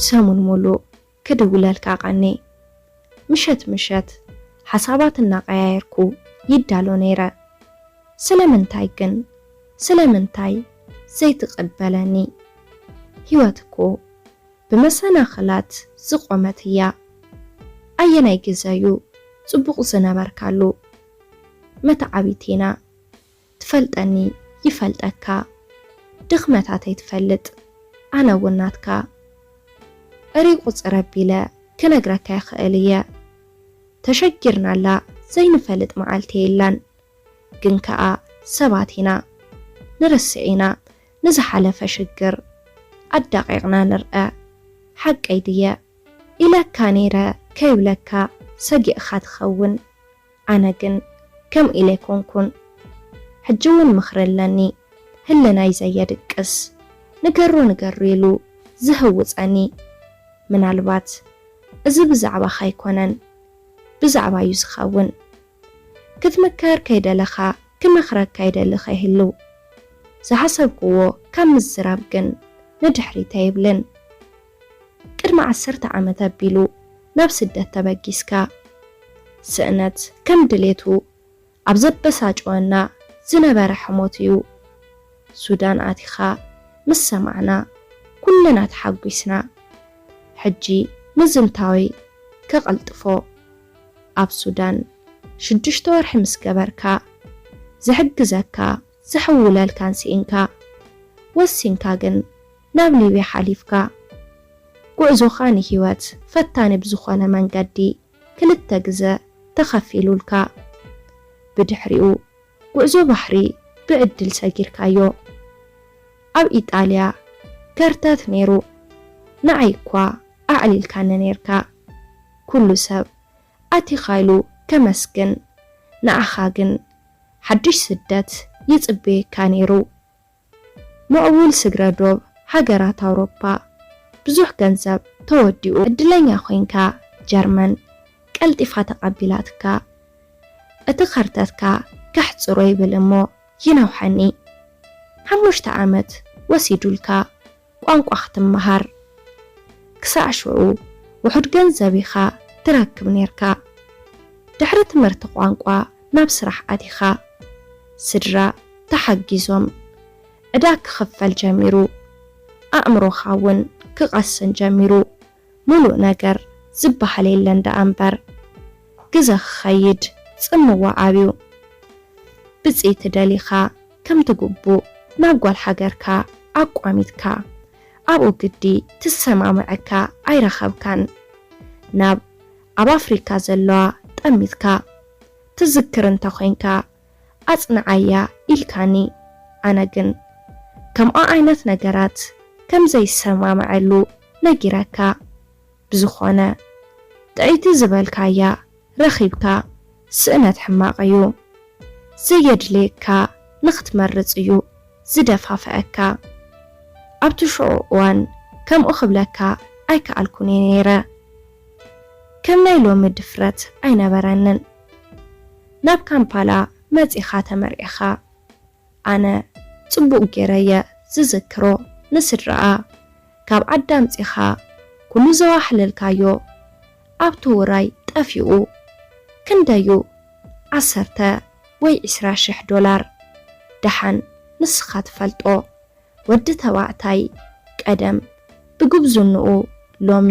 ሰሙን ሙሉእ ክድውለልካ ቀንየ። ምሸት ምሸት ሓሳባት እናቐያየርኩ ይዳሎ ነይረ። ስለምንታይ ግን? ስለምንታይ ዘይትቕበለኒ? ህይወት እኮ ብመሰናኽላት ዝቖመት እያ። ኣየናይ ግዘ'ዩ ጽቡቕ ዝነበርካሉ? መተዓቢት ኢና። ትፈልጠኒ፣ ይፈልጠካ። ድኽመታተይ ትፈልጥ፣ ኣነ እውን ናትካ። እሪ ቁጽር ኣቢለ ክነግረካ ይኽእል እየ። ተሸጊርናላ ዘይንፈልጥ መዓልቲ የላን። ግን ከኣ ሰባት ኢና። ንርስዕ ኢና ንዝሓለፈ ሽግር። ኣዳቒቕና ንርኣ። ሓቀይ ድየ? ኢለካ ነይረ ከይብለካ ሰጊእኻ ትኸውን። ኣነ ግን ከምኡ ኢለ ኣይኮንኩን። ሕጂ እውን ምኽሪ ኣለኒ፣ ህልናይ ዘየድቅስ። ንገሮ ንገሮ ኢሉ ዝህውጸኒ። ምናልባት እዚ ብዛዕባኻ ኣይኮነን፣ ብዛዕባ'ዩ ዝኸውን። ክትምከር ከይደለኻ ክመኽረካ ይደሊ ከይህሉ፣ ዝሓሰብክዎ ካብ ምዝራብ ግን ንድሕሪት ኣይብልን። ቅድሚ ዓሰርተ ዓመት ኣቢሉ ናብ ስደት ተበጊስካ። ስእነት ከም ድሌቱ ኣብ ዘበሳጭወና ዝነበረ ሕሞት እዩ። ሱዳን ኣቲኻ ምስ ሰማዕና ኩልና ተሓጒስና። ሕጂ ምዝንታወይ ከቐልጥፎ። ኣብ ሱዳን ሽዱሽተ ወርሒ ምስ ገበርካ፣ ዝሕግዘካ ዝሕውለልካን ስኢንካ፣ ወሲንካ ግን ናብ ሊብያ ሓሊፍካ። ጉዕዞኻ ንህይወት ፈታኒ ብዝኾነ መንገዲ ክልተ ግዘ ተኸፊሉልካ። ብድሕሪኡ ጉዕዞ ባሕሪ ብዕድል ሰጊርካዮ። ኣብ ኢጣልያ ከርተት ነይሩ። ንዓይ እኳ ኣዕሊልካኒ ነይርካ። ኩሉ ሰብ ኣቲኻ ኢሉ ከመስግን፣ ንዓኻ ግን ሓድሽ ስደት ይጽበየካ ነይሩ። ምዕቡል ስግረ ዶብ ሃገራት ኣውሮፓ ብዙሕ ገንዘብ ተወዲኡ። ዕድለኛ ኮይንካ ጀርመን ቀልጢፋ ተቐቢላትካ። እቲ ከርተትካ ከሕጽሮ ይብል እሞ ይነውሐኒ። ሓሙሽተ ዓመት ወሲዱልካ ቋንቋ ክትመሃር። ክሳዕ ሽዑ ውሑድ ገንዘብ ኢኻ ትረክብ ኔርካ። ድሕሪ ትምህርቲ ቋንቋ ናብ ስራሕ ኣቲኻ። ስድራ ተሓጊዞም። ዕዳ ክኽፈል ጀሚሩ። ኣእምሮኻ እውን ክቐስን ጀሚሩ። ምሉእ ነገር ዝበሃል የለን ደኣ እምበር። ግዘ ክኸይድ ጽምዋ ዓብዩ። ብጽይቲ ደሊኻ ከምቲ ግቡእ ናብ ጓል ሃገርካ ኣቋሚትካ፣ ኣብኡ ግዲ ትሰማምዐካ ኣይረኸብካን። ናብ ኣብ ኣፍሪካ ዘለዋ ጠሚትካ። ትዝክር እንተኾይንካ ኣጽንዓያ ኢልካኒ። ኣነ ግን ከምኣ ዓይነት ነገራት ከም ዘይሰማምዐሉ ነጊረካ። ብዝኾነ ጥዕይቲ ዝበልካያ ረኺብካ ስእነት ሕማቕ እዩ። ዘየድልየካ ንኽትመርጽ እዩ ዝደፋፍኣካ። ኣብቲ ሽዑ እዋን ከምኡ ክብለካ ኣይከኣልኩን እየ ነይረ። ከም ናይ ሎሚ ድፍረት ኣይነበረንን። ናብ ካምፓላ መጺኻ ተመርዒኻ። ኣነ ጽቡቕ ገይረ'የ ዝዝክሮ። ንስድራኣ ካብ ዓዲ ኣምጺኻ ኩሉ ዘዋሕለልካዮ ኣብቲ ውራይ ጠፊኡ። ክንደዩ? ዓሰርተ ወይ ዕስራ ሽሕ ዶላር። ደሓን ንስኻ ትፈልጦ። ወዲ ተባዕታይ ቀደም ብጉብዝንኡ ሎሚ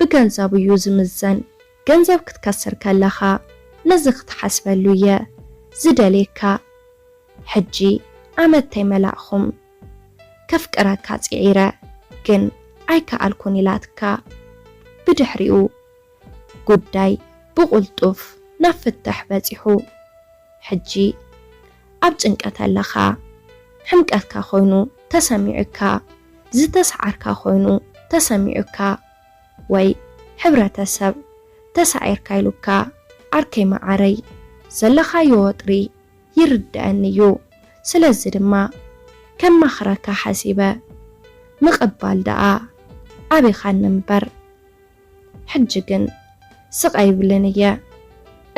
ብገንዘቡ እዩ ዝምዘን። ገንዘብ ክትከስር ከለኻ ነዚ ክትሓስበሉ እየ ዝደልየካ። ሕጂ ዓመት ተይመላእኹም። ከፍቅረካ ጽዒረ ግን ኣይከኣልኩን ኢላትካ። ብድሕሪኡ ጉዳይ ብቕልጡፍ ናብ ፍታሕ በጺሑ። ሕጂ ኣብ ጭንቀት ኣለኻ። ሕምቀትካ ኮይኑ ተሰሚዑካ፣ ዝተስዓርካ ኮይኑ ተሰሚዑካ፣ ወይ ሕብረተሰብ ተሳዒርካ ኢሉካ። ዓርከይ መዓረይ፣ ዘለኻዮ ወጥሪ ይርድኣኒ እዩ። ስለዚ ድማ ከማኽረካ ሓሲበ። ምቕባል ደኣ ኣቢኻኒ እምበር። ሕጂ ግን ስቕ ኣይብልን እየ።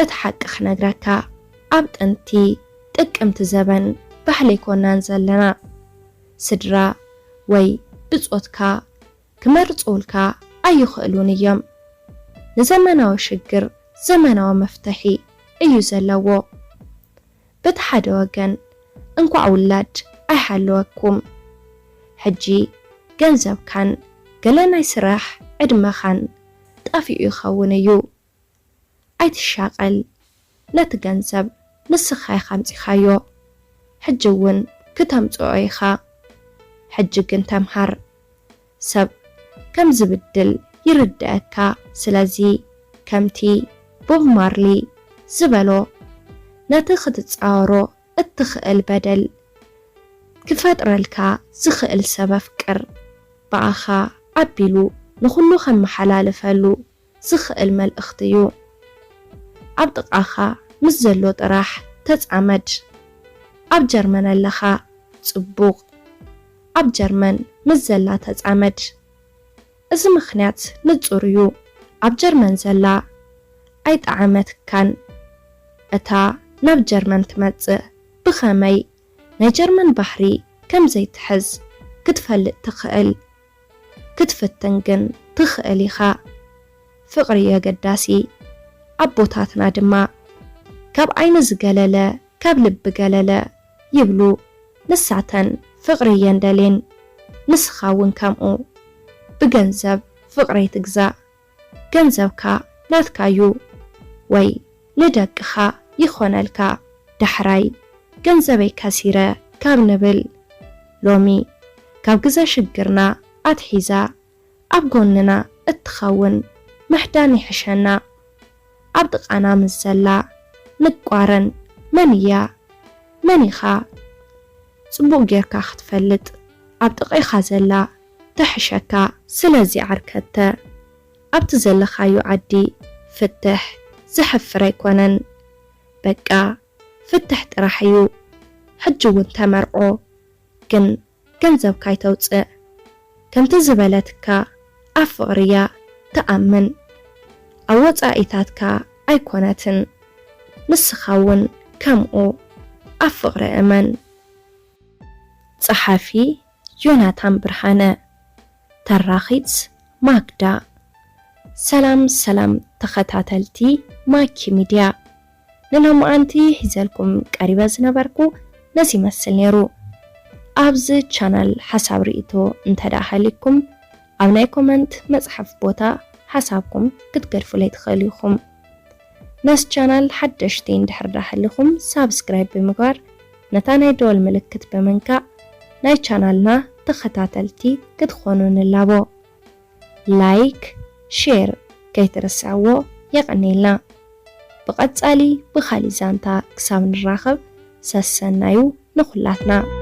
እቲ ሓቂ ክነግረካ፣ ኣብ ጥንቲ ጥቅምቲ ዘበን ባህሊ ኣይኮናን ዘለና። ስድራ ወይ ብጾትካ ክመርጹልካ ኣይኽእሉን እዮም። ንዘመናዊ ሽግር ዘመናዊ መፍትሒ እዩ ዘለዎ። በቲ ሓደ ወገን እንኳዕ ውላድ ኣይሃለወኩም። ሕጂ ገንዘብካን ገለ ናይ ስራሕ ዕድመኻን ጠፊኡ ይኸውን እዩ። ኣይትሻቐል፣ ነቲ ገንዘብ ንስኻ ኢኻ ኣምጺኻዮ። ሕጂ እውን ክተምጽኦ ኢኻ። ሕጂ ግን ተምሃር። ሰብ ከም ዝብድል ይርድኣካ። ስለዚ ከምቲ ቦብ ማርሊ ዝበሎ፣ ነቲ ክትጻወሮ እትኽእል በደል ክፈጥረልካ ዝኽእል ሰብ ኣፍቅር። ብኣኻ ኣቢሉ ንኹሉ ከመሓላልፈሉ ዝኽእል መልእኽቲ እዩ። ኣብ ጥቓኻ ምስ ዘሎ ጥራሕ ተጻመድ። ኣብ ጀርመን ኣለኻ፣ ጽቡቕ። ኣብ ጀርመን ምስ ዘላ ተጻመድ። እዚ ምኽንያት ንጹር እዩ። ኣብ ጀርመን ዘላ ኣይጠዓመትካን። እታ ናብ ጀርመን ትመጽእ ብኸመይ ናይ ጀርመን ባህሪ ከም ዘይትሕዝ ክትፈልጥ ትኽእል። ክትፍትን ግን ትኽእል ኢኻ። ፍቕሪ የገዳሲ። ኣቦታትና ድማ ካብ ዓይኒ ዝገለለ ካብ ልቢ ገለለ ይብሉ። ንሳተን ፍቕሪ እየን ደልየን። ንስኻ እውን ከምኡ። ብገንዘብ ፍቕረይ ትግዛእ። ገንዘብካ ናትካ እዩ ወይ ንደቅኻ ይኾነልካ። ዳሕራይ ገንዘበይ ከሲረ ካብ ንብል፣ ሎሚ ካብ ግዘ ሽግርና ኣትሒዛ ኣብ ጎንና እትኸውን ምሕዳን ይሕሸና። ኣብ ጥቓና ምስ ዘላ ንቋረን። መን እያ? መን ኢኻ? ጽቡቕ ጌርካ ክትፈልጥ ኣብ ጥቓኻ ዘላ ትሕሸካ። ስለዚ ዓርከተ ኣብቲ ዘለኻዮ ዓዲ ፍትሕ ዘሕፍር ኣይኮነን። በቃ ፍትሕ ጥራሕ እዩ። ሕጂ እውን ተመርዖ፣ ግን ገንዘብካ ኣይተውጽእ። ከምቲ ዝበለትካ ኣብ ፍቕሪ እያ ትኣምን። ኣብ ወጻኢታትካ ኣይኮነትን። ንስኻ እውን ከምኡ ኣብ ፍቕሪ እመን። ጸሓፊ ዮናታን ብርሃነ። ተራኺት ማክዳ። ሰላም ሰላም ተኸታተልቲ ማኪ ሚድያ፣ ንሎማዓንቲ ሒዘልኩም ቀሪበ ዝነበርኩ ነዚ ይመስል ነይሩ። ኣብዚ ቻናል ሓሳብ ርእይቶ እንተ ደኣ ሃልይኩም ኣብ ናይ ኮመንት መጽሓፍ ቦታ ሓሳብኩም ክትገድፉለይ ትኽእሉ ኢኹም። ነዚ ቻናል ሓደሽቲ እንድሕር ደኣ ሃሊኹም ሳብስክራይብ ብምግባር ነታ ናይ ደወል ምልክት ብምንካእ ናይ ቻናልና ተኸታተልቲ ክትኾኑ ንላቦ። ላይክ፣ ሼር ከይትርስዕዎ። የቐንየልና። ብቐጻሊ ብኻሊእ ዛንታ ክሳብ ንራኸብ ሰሰናዩ ንኹላትና።